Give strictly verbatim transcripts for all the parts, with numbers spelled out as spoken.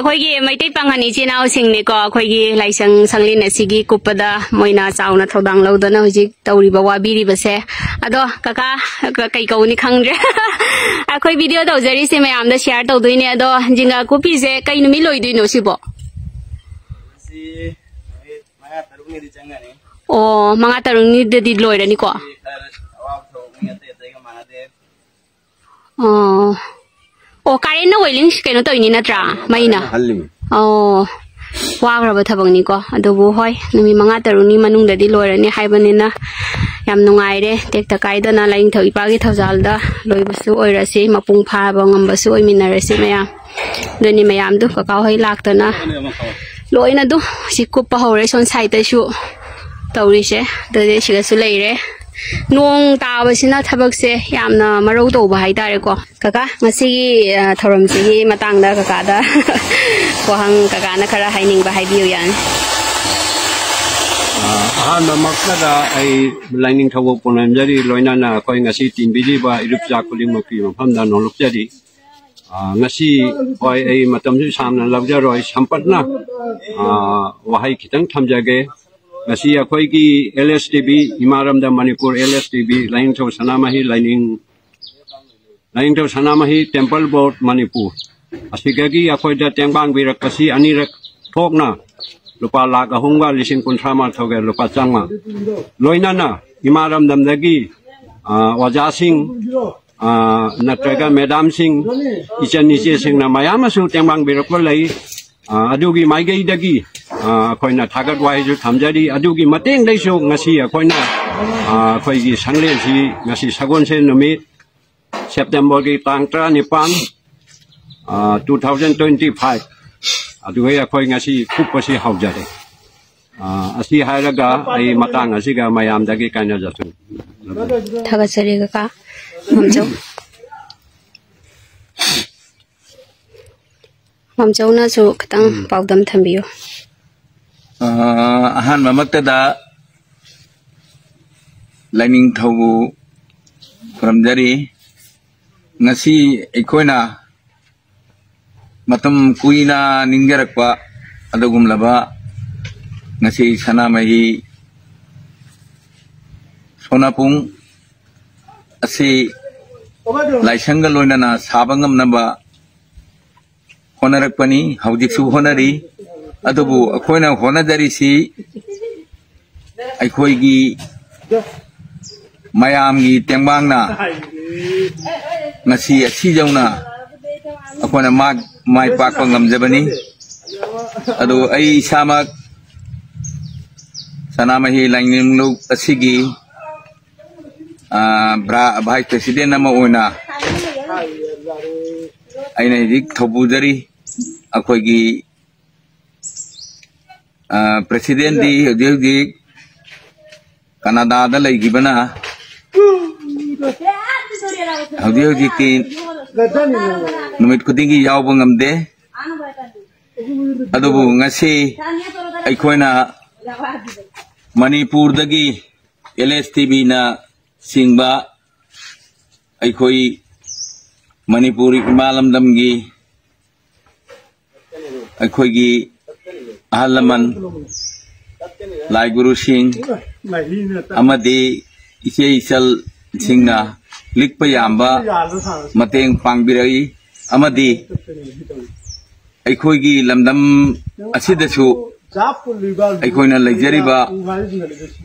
ꯑꯩꯈꯣꯏꯒꯤ ꯃꯩꯇꯩ ꯄꯥꯉꯜ ꯏꯆꯤꯟ ꯏꯅꯥꯎꯁꯤꯡꯅꯤꯀꯣ, ꯑꯩꯈꯣꯏꯒꯤ ꯂꯥꯏꯁꯪ ꯁꯪꯂꯦꯟ ꯑꯁꯤꯒꯤ ꯀꯨꯞꯄꯗ ꯃꯣꯏꯅ ꯆꯥꯎꯅ ꯊꯧꯗꯥꯡ ꯂꯧꯗꯨꯅ ꯍꯧꯖꯤꯛ ꯇꯧꯔꯤꯕ, ꯋꯥꯕꯤꯔꯤꯕꯁꯦ꯫ ꯑꯗꯣ ꯀꯀꯥ, ꯀ-, ꯀꯩ ꯀꯧꯅꯤ ꯈꯪꯗ꯭ꯔꯦ꯫ ꯑꯩꯈꯣꯏ ꯚꯤꯗꯤꯑꯣ ꯇꯧꯖꯔꯤꯁꯦ ꯃꯌꯥꯝꯗ ꯁꯤꯌꯥꯔ ꯇꯧꯗꯣꯏꯅꯦ꯫ ꯑꯗꯣ ꯖꯤꯡꯒ ꯀꯨꯞꯄꯤꯁꯦ ꯀꯩ ꯅꯨꯃꯤꯠ ꯂꯣꯏꯗꯣꯏꯅꯣ ꯁꯤꯕꯣ? ꯁꯤ ꯅꯨꯃꯤꯠ ꯃꯉꯥ ꯇꯔꯨꯛꯅꯤꯗꯤ ꯆꯪꯒꯅꯤ꯫ ꯑꯣ, ꯃꯉꯥ ꯇꯔꯨꯛꯅꯤꯗꯗꯤ ꯂꯣꯏꯔꯅꯤꯀꯣ? ꯁꯤ ꯈꯔ ꯑꯋꯥꯕ ꯊꯕꯛꯅꯤ, ꯑꯇꯩ ꯑꯇꯩꯒ ꯃꯥꯟꯅꯗꯦ꯫ ꯑꯣ꯫ ꯑꯣ, ꯀꯥꯔꯦꯟꯅ ꯋꯦꯂꯤꯡ ꯀꯩꯅꯣ ꯇꯧꯔꯤꯅꯤ ꯅꯠꯇ꯭ꯔꯥ? ꯃꯩꯅ? ꯀꯥꯔꯦꯟꯅ ꯍꯜꯂꯤꯃꯤ꯫ ꯑꯣ꯫ ꯋꯥꯈ꯭ꯔꯕ ꯊꯕꯛꯅꯤꯀꯣ꯫ ꯑꯗꯨꯕꯨ ꯍꯣꯏ, ꯅꯨꯃꯤꯠ ꯃꯉꯥ ꯇꯔꯨꯛꯅꯤ ꯃꯅꯨꯡꯗꯗꯤ ꯂꯣꯏꯔꯅꯤ ꯍꯥꯏꯕꯅꯤꯅ ꯌꯥꯝ ꯅꯨꯡꯉꯥꯏꯔꯦ꯫ ꯇꯦꯛꯇ ꯀꯥꯏꯗꯅ ꯂꯥꯏꯅꯤꯡꯊꯧ ꯏꯄꯥꯒꯤ ꯊꯧꯖꯥꯜꯗ ꯂꯣꯏꯕꯁꯨ ꯑꯣꯏꯔꯁꯤ, ꯃꯄꯨꯡ ꯐꯥꯕ ꯉꯝꯕꯁꯨ ꯑꯣꯏꯃꯤꯟꯅꯔꯁꯤ ꯃꯌꯥꯝ꯫ ꯑꯗꯨꯅꯤ ꯃꯌꯥꯝꯗꯨ ꯀꯀꯥ ꯍꯣꯏ ꯂꯥꯛꯇꯅ ꯂꯣꯏꯅ ꯑꯗꯨ ꯁꯤ ꯀꯨꯞꯄ ꯍꯧꯔꯦ꯫ ꯁꯣꯝ ꯁꯥꯏꯗꯇꯁꯨ ꯇꯧꯔꯤꯁꯦ꯫ ꯑꯗꯨꯗꯤ ꯁꯤꯗꯁꯨ ꯂꯩꯔꯦ꯫ ꯅꯣꯡ ꯇꯥꯕꯁꯤꯅ ꯊꯕꯛꯁꯦ ꯌꯥꯝꯅ ꯃꯔꯧ ꯇꯧꯕ ꯍꯥꯏꯇꯥꯔꯦꯀꯣ꯫ ꯀꯀꯥ, ꯉꯁꯤꯒꯤ, ꯑ, ꯊꯧꯔꯝꯁꯤꯒꯤ ꯃꯇꯥꯡꯗ ꯀꯀꯥꯗ ꯋꯥꯍꯪ ꯀꯀꯥꯅ ꯈꯔ ꯍꯥꯏꯅꯤꯡꯕ ꯍꯥꯏꯕꯤꯌꯨ ꯌꯥꯅꯤ꯫ ꯑ, ꯑꯍꯥꯟꯕꯃꯛꯇꯗ ꯑꯩ ꯂꯥꯏꯅꯤꯡꯊꯧꯕꯨ ꯄꯨꯅꯝꯖꯔꯤ, ꯂꯣꯏꯅꯅ ꯑꯩꯈꯣꯏ ꯉꯁꯤ ꯇꯤꯟꯕꯤꯔꯤꯕ ꯏꯔꯨꯞꯆꯥ ꯈꯨꯗꯤꯡꯃꯛꯀꯤ ꯃꯐꯝꯗ ꯅꯣꯂꯨꯛꯆꯔꯤ꯫ ꯑ, ꯉꯁꯤ, ꯍꯣꯏ, ꯑꯩ ꯃꯇꯝꯁꯨ ꯁꯥꯡꯅ ꯂꯧꯖꯔꯣꯏ, ꯁꯝꯄꯠꯅ, ꯑ, ꯋꯥꯍꯩ ꯈꯤꯇꯪ ꯊꯝꯖꯒꯦ꯫ ꯉꯁꯤ ꯑꯩꯈꯣꯏꯒꯤ LSTV, ꯏꯃꯥ ꯔꯝꯗꯝ ꯃꯅꯤꯄꯨꯔ LSTV, ꯂꯥꯏꯅꯤꯡꯊꯧ ꯁꯅꯥꯃꯍꯤ ꯂꯥꯏꯅꯤꯡ, ꯂꯥꯏꯅꯤꯡꯊꯧ ꯁꯅꯥꯃꯍꯤ Temple Board ꯃꯅꯤꯄꯨꯔ ꯑꯁꯤꯗꯒꯤ ꯑꯩꯈꯣꯏꯗ ꯇꯦꯡꯕꯥꯡꯕꯤꯔꯛꯄꯁꯤ ꯑꯅꯤꯔꯛ ꯊꯣꯛꯅ ꯂꯨꯄꯥ ꯂꯥꯈ ꯑꯍꯨꯝꯒ ꯂꯤꯁꯤꯡ ꯀꯨꯟꯊ꯭ꯔꯥ ꯃꯥꯊꯣꯏꯒ ꯂꯨꯄꯥ ꯆꯥꯝꯃꯉꯥ, ꯂꯣꯏꯅꯅ ꯏꯃꯥ ꯔꯝꯗꯝꯗꯒꯤ, ꯑ, ꯑꯣꯖꯥꯁꯤꯡ, ꯑ, ꯅꯠꯇ꯭ꯔꯒ ꯃꯦꯗꯥꯝꯁꯤꯡ, ꯏꯆꯟ ꯏꯆꯦꯁꯤꯡꯅ ꯃꯌꯥꯝ ꯑꯃꯁꯨ ꯇꯦꯡꯕꯥꯡꯕꯤꯔꯛꯄ ꯂꯩ꯫ ꯑ, ꯑꯗꯨꯒꯤ ꯃꯥꯏꯀꯩꯗꯒꯤ, ꯑ, ꯑꯩꯈꯣꯏꯅ ꯊꯥꯒꯠ ꯋꯥꯍꯩꯁꯨ ꯊꯝꯖꯔꯤ꯫ ꯑꯗꯨꯒꯤ ꯃꯇꯦꯡꯗꯩꯁꯨ ꯉꯁꯤ ꯑꯩꯈꯣꯏꯅ, ꯑ, ꯑꯩꯈꯣꯏꯒꯤ ꯁꯪꯂꯦꯟꯁꯤ ꯉꯁꯤ ꯁꯒꯣꯜꯁꯦꯟ ꯅꯨꯃꯤꯠ, ꯁꯦꯞꯇꯦꯝꯕꯔꯒꯤ ꯇꯥꯡ ꯇꯔꯥꯅꯤꯄꯥꯟ, ꯑ, two thousand twenty-five, ꯑꯗꯨꯒ ꯑꯩꯈꯣꯏ ꯉꯁꯤ ꯀꯨꯞꯄꯁꯤ ꯍꯧꯖꯔꯦ꯫ ꯑ, ꯑꯁꯤ ꯍꯥꯏꯔꯒ ꯑꯩ ꯃꯇꯥꯡ ꯑꯁꯤꯒ ꯃꯌꯥꯝꯗꯒꯤ ꯀꯥꯏꯅꯖꯁꯨ꯫ ꯊꯥꯒꯠꯆꯔꯤ ꯀꯀꯥ꯫ ꯃꯥꯝꯆꯧ, ꯃꯥꯝꯆꯧꯅꯁꯨ ꯈꯤꯇꯪ ꯎꯝ꯫ ꯄꯥꯎꯗꯝ ꯊꯝꯕꯤꯌꯨ꯫ ꯑ, ꯑꯍꯥꯟꯕꯃꯛꯇꯗ ꯂꯥꯏꯅꯤꯡꯊꯧꯕꯨ ꯈꯨꯔꯨꯝꯖꯔꯤ꯫ ꯉꯁꯤ ꯑꯩꯈꯣꯏꯅ ꯃꯇꯝ ꯀꯨꯏꯅ ꯅꯤꯡꯖꯔꯛꯄ ꯑꯗꯨꯒꯨꯝꯂꯕ ꯉꯁꯤ ꯁꯅꯥꯃꯍꯤ ꯁꯣꯅꯥꯄꯨꯡ ꯑꯁꯤ ꯂꯥꯏꯁꯪꯒ ꯂꯣꯏꯅꯅ ꯁꯥꯕ ꯉꯝꯅꯕ ꯍꯣꯠꯅꯔꯛꯄꯅꯤ, ꯍꯧꯖꯤꯛꯁꯨ ꯍꯣꯠꯅꯔꯤ꯫ ꯑꯗꯨꯕꯨ ꯑꯩꯈꯣꯏꯅ ꯍꯣꯠꯅꯖꯔꯤꯁꯤ ꯑꯩꯈꯣꯏꯒꯤ ꯃꯌꯥꯝꯒꯤ ꯇꯦꯡꯕꯥꯡꯅ ꯉꯁꯤ ꯑꯁꯤ ꯌꯧꯅ ꯑꯩꯈꯣꯏꯅ ꯃꯥ-, ꯃꯥꯏ ꯄꯥꯛꯄ ꯉꯝꯖꯕꯅꯤ꯫ ꯑꯗꯨ ꯑꯩ ꯏꯁꯥꯃꯛ ꯁꯅꯥꯃꯍꯤ ꯂꯥꯏꯅꯤꯡꯂꯨꯞ ꯑꯁꯤꯒꯤ, ꯑ, ꯚ꯭ꯔꯥ-, vice president ꯑꯃ ꯑꯣꯏꯅ ꯑꯩꯅ ꯍꯧꯖꯤꯛ ꯊꯧꯄꯨꯖꯔꯤ꯫ ꯑꯩꯈꯣꯏꯒꯤ, ꯑ, presidentꯗꯤ ꯍꯧꯖꯤꯛ ꯍꯧꯖꯤꯛ ꯀꯅꯥꯗꯥꯗ ꯂꯩꯈꯤꯕꯅ ꯍꯧꯖꯤꯛ ꯍꯧꯖꯤꯛꯇꯤ ꯅꯨꯃꯤꯠ ꯈꯨꯗꯤꯡꯒꯤ ꯌꯥꯎꯕ ꯉꯝꯗꯦ꯫ ꯑꯗꯨꯕꯨ ꯉꯁꯤ ꯑꯩꯈꯣꯏꯅ ꯃꯅꯤꯄꯨꯔꯗꯒꯤ LSTVꯅ ꯆꯤꯡꯕ ꯑꯩꯈꯣꯏ ꯃꯅꯤꯄꯨꯔ ꯏꯃꯥ ꯂꯝꯗꯝꯒꯤ ꯑꯩꯈꯣꯏꯒꯤ ꯑꯍꯜ ꯂꯃꯟ, ꯂꯥꯏ ꯒꯨꯔꯨꯁꯤꯡ ꯑꯃꯗꯤ ꯏꯆꯦ ꯏꯆꯜꯁꯤꯡꯅ ꯂꯤꯛꯄ ꯌꯥꯝꯕ ꯃꯇꯦꯡ ꯄꯥꯡꯕꯤꯔꯛꯏ꯫ ꯑꯃꯗꯤ ꯑꯩꯈꯣꯏꯒꯤ ꯂꯝꯗꯝ ꯑꯁꯤꯗꯁꯨ ꯑꯩꯈꯣꯏꯅ ꯂꯩꯖꯔꯤꯕ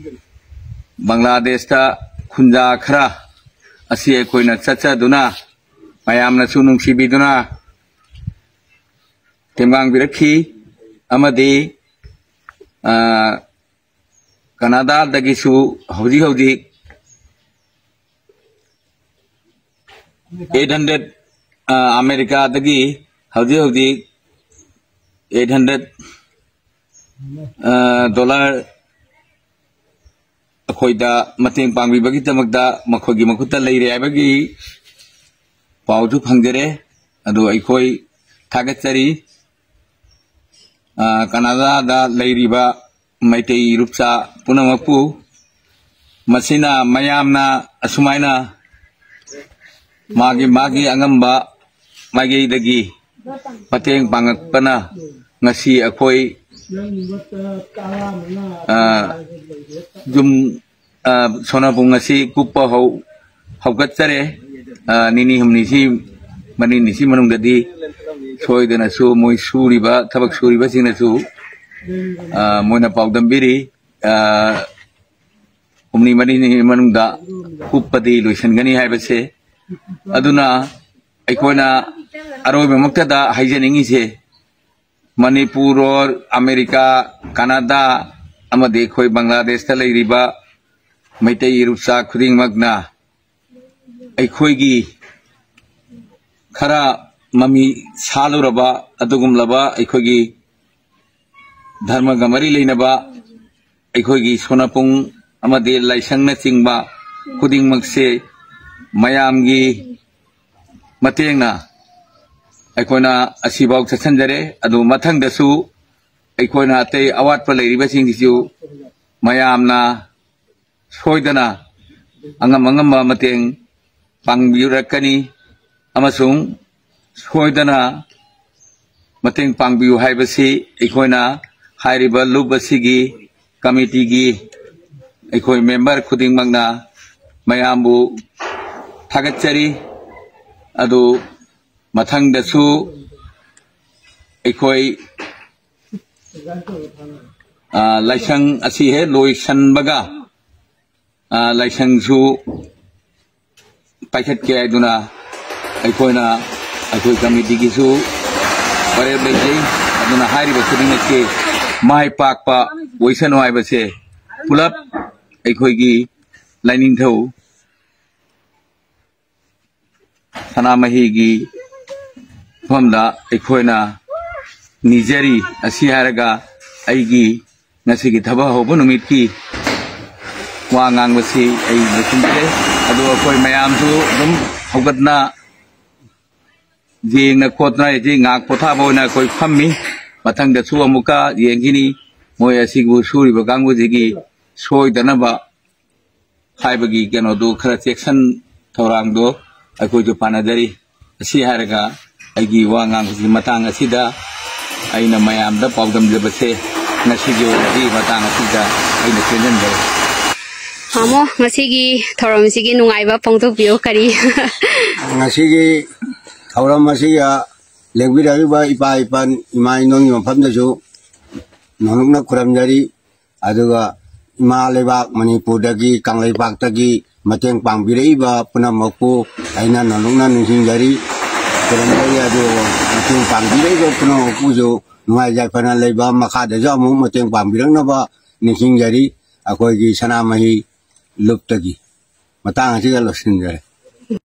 ꯕꯪꯒ꯭ꯂꯥꯗꯦꯁꯇ ꯈꯨꯟꯖꯥ ꯈꯔ ꯑꯁꯤ ꯑꯩꯈꯣꯏꯅ ꯆꯠꯆꯗꯨꯅ ꯃꯌꯥꯝꯅꯁꯨ ꯅꯨꯡꯁꯤꯕꯤꯗꯨꯅ ꯇꯦꯡꯕꯥꯡꯕꯤꯔꯛꯈꯤ꯫ ꯑꯃꯗꯤ, ꯑ, ꯀꯅꯥꯗꯥꯗꯒꯤꯁꯨ ꯍꯧꯖꯤꯛ ꯍꯧꯖꯤꯛ eight hundred, ꯑ, ꯑꯃꯦꯔꯤꯀꯥꯗꯒꯤ ꯍꯧꯖꯤꯛ ꯍꯧꯖꯤꯛ eight hundred, ꯑ, dollar ꯑꯩꯈꯣꯏꯗ ꯃꯇꯦꯡ ꯄꯥꯡꯕꯤꯕꯒꯤꯗꯃꯛꯇ ꯃꯈꯣꯏꯒꯤ ꯃꯈꯨꯠꯇ ꯂꯩꯔꯦ ꯍꯥꯏꯕꯒꯤ ꯄꯥꯎꯁꯨ ꯐꯪꯖꯔꯦ꯫ ꯑꯗꯨ ꯑꯩꯈꯣꯏ ꯊꯥꯒꯠꯆꯔꯤ꯫ ꯑ, ꯀꯅꯥꯗꯥꯗ ꯂꯩꯔꯤꯕ ꯃꯩꯇꯩ ꯏꯔꯨꯞꯆꯥ ꯄꯨꯝꯅꯃꯛꯄꯨ꯫ ꯃꯁꯤꯅ ꯃꯌꯥꯝꯅ ꯑꯁꯨꯃꯥꯏꯅ ꯃꯥꯒꯤ ꯃꯥꯒꯤ ꯑꯉꯝꯕ ꯃꯥꯏꯀꯩꯗꯒꯤ ꯃꯇꯦꯡ ꯄꯥꯡꯉꯛꯄꯅ ꯉꯁꯤ ꯑꯩꯈꯣꯏ, ꯑ, ꯌꯨꯝ, ꯑ, ꯁꯣꯅꯥꯄꯨꯡ ꯑꯁꯤ ꯀꯨꯞꯄ ꯍꯧ-, ꯍꯧꯒꯠꯆꯔꯦ꯫ ꯑ, ꯅꯤꯅꯤ ꯍꯨꯝꯅꯤꯁꯤ, ꯃꯔꯤꯅꯤꯁꯤ ꯃꯅꯨꯡꯗꯗꯤ ꯁꯣꯏꯗꯅꯁꯨ ꯃꯣꯏ ꯁꯨꯔꯤꯕ, ꯊꯕꯛ ꯁꯨꯔꯤꯕꯁꯤꯡꯅꯁꯨ, ꯑ, ꯃꯣꯏꯅ ꯄꯥꯎꯗꯝꯕꯤꯔꯤ꯫ ꯑ, ꯍꯨꯝꯅꯤ ꯃꯔꯤꯅꯤ ꯃꯅꯨꯡꯗ ꯀꯨꯞꯄꯗꯤ ꯂꯣꯏꯁꯤꯟꯒꯅꯤ ꯍꯥꯏꯕꯁꯦ꯫ ꯑꯗꯨꯅ ꯑꯩꯈꯣꯏꯅ ꯑꯔꯣꯏꯕꯃꯛꯇꯗ ꯍꯥꯏꯖꯅꯤꯡꯉꯤꯁꯦ, ꯃꯅꯤꯄꯨꯔ ꯑꯣꯔ ꯑꯃꯦꯔꯤꯀꯥ, ꯀꯅꯥꯗꯥ ꯑꯃꯗꯤ ꯑꯩꯈꯣꯏ ꯕꯪꯒ꯭ꯂꯥꯗꯦꯁꯇ ꯂꯩꯔꯤꯕ ꯃꯩꯇꯩ ꯏꯔꯨꯞꯆꯥ ꯈꯨꯗꯤꯡꯃꯛꯅ ꯑꯩꯈꯣꯏꯒꯤ ꯈꯔ ꯃꯃꯤ ꯁꯥꯂꯨꯔꯕ ꯑꯗꯨꯒꯨꯝꯂꯕ ꯑꯩꯈꯣꯏꯒꯤ ꯙꯔꯃꯒ ꯃꯔꯤ ꯂꯩꯅꯕ ꯑꯩꯈꯣꯏꯒꯤ ꯁꯣꯅꯄꯨꯡ ꯑꯃꯗꯤ ꯂꯥꯏꯁꯪꯅꯆꯤꯡꯕ ꯈꯨꯗꯤꯡꯃꯛꯁꯦ ꯃꯌꯥꯝꯒꯤ ꯃꯇꯦꯡꯅ ꯑꯩꯈꯣꯏꯅ ꯑꯁꯤꯐꯥꯎ ꯆꯠꯁꯤꯟꯖꯔꯦ꯫ ꯑꯗꯨ ꯃꯊꯪꯗꯁꯨ ꯑꯩꯈꯣꯏꯅ ꯑꯇꯩ ꯑꯋꯥꯠꯄ ꯂꯩꯔꯤꯕꯁꯤꯡꯁꯤꯁꯨ ꯃꯌꯥꯝꯅ ꯁꯣꯏꯗꯅ ꯑꯉꯝ ꯑꯉꯝꯕ ꯃꯇꯦꯡ ꯄꯥꯡꯕꯤꯔꯛꯀꯅꯤ ꯑꯃꯁꯨꯡ ꯁꯣꯏꯗꯅ ꯃꯇꯦꯡ ꯄꯥꯡꯕꯤꯌꯨ ꯍꯥꯏꯕꯁꯤ ꯑꯩꯈꯣꯏꯅ ꯍꯥꯏꯔꯤꯕ ꯂꯨꯞ ꯑꯁꯤꯒꯤ ꯀꯃꯤꯇꯤꯒꯤ ꯑꯩꯈꯣꯏ ꯃꯦꯝꯕꯔ ꯈꯨꯗꯤꯡꯃꯛꯅ ꯃꯌꯥꯝꯕꯨ ꯊꯥꯒꯠꯆꯔꯤ꯫ ꯑꯗꯨ ꯃꯊꯪꯗꯁꯨ ꯑꯩꯈꯣꯏ, ꯑ, ꯂꯥꯏꯁꯪ ꯑꯁꯤ ꯍꯦꯛ ꯂꯣꯏꯁꯟꯕꯒ, ꯑ, ꯂꯥꯏꯁꯪꯁꯨ ꯄꯥꯏꯈꯠꯀꯦ ꯍꯥꯏꯗꯨꯅ ꯑꯩꯈꯣꯏꯅ, ꯑꯩꯈꯣꯏ ꯀꯃꯤꯇꯤꯒꯤꯁꯨ ꯋꯥꯔꯦꯞ ꯂꯩꯖꯩ꯫ ꯑꯗꯨꯅ ꯍꯥꯏꯔꯤꯕ ꯈꯨꯗꯤꯡꯃꯛꯁꯤ ꯃꯥꯏ ꯄꯥꯛꯄ ꯑꯣꯏꯁꯅꯨ ꯍꯥꯏꯕꯁꯦ ꯄꯨꯂꯞ ꯑꯩꯈꯣꯏꯒꯤ ꯂꯥꯏꯅꯤꯡꯊꯧ ꯁꯅꯥꯃꯍꯤꯒꯤ ꯃꯐꯝꯗ ꯑꯩꯈꯣꯏꯅ ꯅꯤꯖꯔꯤ꯫ ꯑꯁꯤ ꯍꯥꯏꯔꯒ ꯑꯩꯒꯤ ꯉꯁꯤꯒꯤ ꯊꯕꯛ ꯍꯧꯕ ꯅꯨꯃꯤꯠꯀꯤ ꯋꯥ ꯉꯥꯡꯕꯁꯤ ꯑꯩ ꯂꯣꯏꯁꯤꯟꯖꯔꯦ꯫ ꯑꯗꯣ ꯑꯩꯈꯣꯏ ꯃꯌꯥꯝꯁꯨ ꯑꯗꯨꯝ ꯍꯧꯒꯠꯅ ꯌꯦꯡꯅ ꯈꯣꯠꯇꯅ ꯍꯧꯖꯤꯛ ꯉꯥꯏꯍꯥꯛ ꯄꯣꯊꯥꯕ ꯑꯣꯏꯅ ꯑꯩꯈꯣꯏ ꯐꯝꯃꯤ꯫ ꯃꯊꯪꯗꯁꯨ ꯑꯃꯨꯛꯀ ꯌꯦꯡꯈꯤꯅꯤ꯫ ꯃꯣꯏ ꯑꯁꯤꯕꯨ ꯁꯨꯔꯤꯕ ꯀꯥꯡꯕꯨꯁꯤꯒꯤ ꯁꯣꯏꯗꯅꯕ ꯍꯥꯏꯕꯒꯤ ꯀꯩꯅꯣꯗꯨ ꯈꯔ ꯆꯦꯛꯁꯤꯟ ꯊꯧꯔꯥꯡꯗꯣ ꯑꯩꯈꯣꯏꯁꯨ ꯄꯥꯟꯅꯖꯔꯤ꯫ ꯑꯁꯤ ꯍꯥꯏꯔꯒ ꯑꯩꯒꯤ ꯋꯥ ꯉꯥꯡꯕꯁꯤ ꯃꯇꯥꯡ ꯑꯁꯤꯗ ꯑꯩꯅ ꯃꯌꯥꯝꯗ ꯄꯥꯎꯗꯝꯖꯕꯁꯦ ꯉꯁꯤꯒꯤ ꯑꯣꯏꯅꯗꯤ ꯃꯇꯥꯡ ꯑꯁꯤꯗ ꯑꯩꯅ ꯇꯦꯟꯖꯟꯖꯔꯦ꯫ ꯃꯥꯃꯣ, ꯉꯁꯤꯒꯤ ꯊꯧꯔꯝꯁꯤꯒꯤ ꯅꯨꯡꯉꯥꯏꯕ ꯐꯣꯡꯗꯣꯛꯄꯤꯌꯨ꯫ ꯀꯔꯤ? ꯉꯁꯤꯒꯤ ꯊꯧꯔꯝ ꯑꯁꯤꯒ ꯂꯦꯡꯕꯤꯔꯛꯂꯤꯕ ꯏꯄꯥ ꯏꯄꯟ ꯏꯃꯥ ꯏꯅꯣꯟꯒꯤ ꯃꯐꯝꯗꯁꯨ ꯅꯣꯂꯨꯛꯅ ꯈꯨꯔꯨꯝꯖꯔꯤ꯫ ꯑꯗꯨꯒ ꯏꯃꯥ ꯂꯩꯕꯥꯛ ꯃꯅꯤꯄꯨꯔꯗꯒꯤ, ꯀꯪꯂꯩꯄꯥꯛꯇꯒꯤ ꯃꯇꯦꯡ ꯄꯥꯡꯕꯤꯔꯛꯏꯕ ꯄꯨꯝꯅꯃꯛꯄꯨ ꯑꯩꯅ ꯅꯣꯂꯨꯛꯅ ꯅꯤꯡꯁꯤꯡꯖꯔꯤ, ꯈꯨꯔꯨꯝꯖꯔꯤ꯫ ꯑꯗꯨ ꯃꯇꯦꯡ ꯄꯥꯡꯕꯤꯔꯛꯏꯕ ꯄꯨꯝꯅꯃꯛꯄꯨꯁꯨ ꯅꯨꯡꯉꯥꯏ ꯌꯥꯏꯐꯅ ꯂꯩꯕ, ꯃꯈꯥꯗꯁꯨ ꯑꯃꯨꯛ ꯃꯇꯦꯡ ꯄꯥꯡꯕꯤꯔꯛꯅꯕ ꯅꯤꯡꯁꯤꯡꯖꯔꯤ꯫ ꯑꯩꯈꯣꯏꯒꯤ ꯁꯅꯥꯃꯍꯤ ꯂꯨꯞꯇꯒꯤ ꯃꯇꯥꯡ ꯑꯁꯤꯒ ꯂꯣꯏꯁꯤꯟꯖꯔꯦ꯫